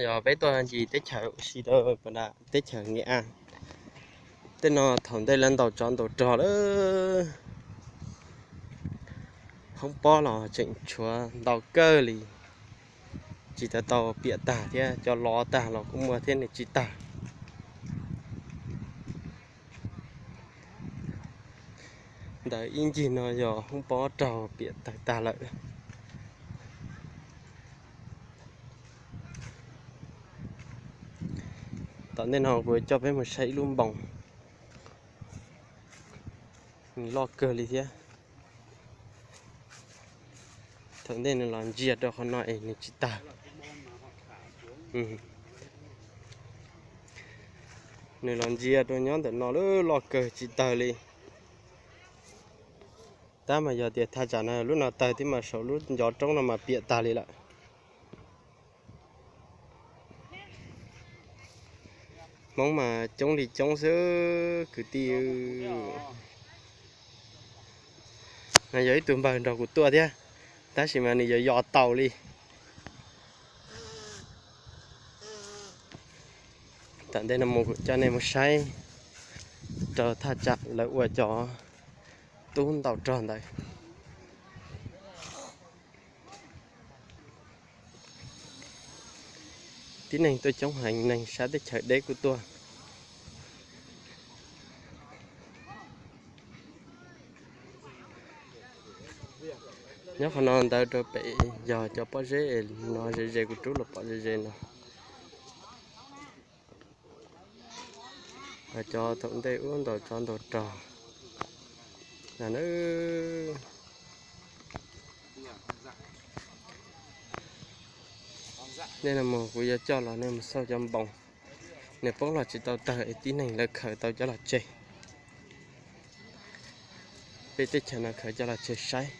Yog peb tuaj ncig teb chaws ua si rau teb chaws Nkias As. Tej no thaum ntej lawv ntaus tsov ntaus rog lawm. Hoob pob los tseem tshuav ntau kawg li, tsis tau tau piam tag thiab, cov lov tag los kuj muaj thiab, nws tsis tawg. Ntawm ib ncig no yog hoob pob raug piam tawg tag lawm. Tom ntej no kuv coj peb mus saib ib lub npoo, nws loj kawg li thiab. Thaum ntej nws los ntsia rau qhov no es nws tsis tawg. Nws los ntsia rau nyob ntawm no loj kawg tsis tawg li. Tab mas yog tias thaj tsam no lub no tawg thiab mas saum lub ncov roob no mas piam tag li lawm. Hmoob mas coob li coob xwb kwv tij. No yog ib tug npawg nrog kuv tuaj thiab, tab sis mas nws yuav yos taus li. Tom ntej no mus kuv coj nej mus saib rau thaj tsam lawv ua cov tub ntaus rog ntawd. Tib neeg tuaj coob heev, neeg sab teb chaws deb kuj tuaj. Nyob qhov no ntawd rau pem yog cov pob zeb no ze ze, kuv rub los pom ze ze no. Cov thaum ntej ub ntaus tsov ntaus rog. Nej no mus kuv yuav coj los nej mus xauj cov npoo. Nws poob los tsis tau tawg es tib neeg lawv khaws tau cov los tseg. Peb teb chaws no khaws cov los tseg saib,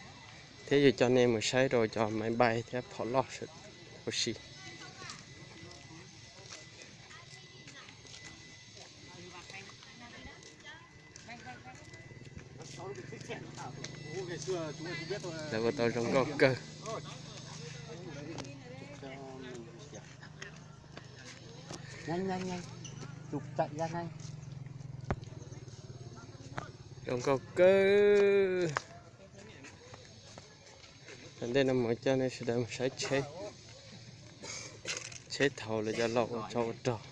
thiab yuav coj nej mus saib rau cov maiv npai thiab phom loj ua si. Lawv ua tau zoo nkauj kawg. Zoo nkauj kawg. Tom ntej no mus coj nej sawv daws mus saib tsheb, tsheb thaum lawv cov laus ua tsov ua rog.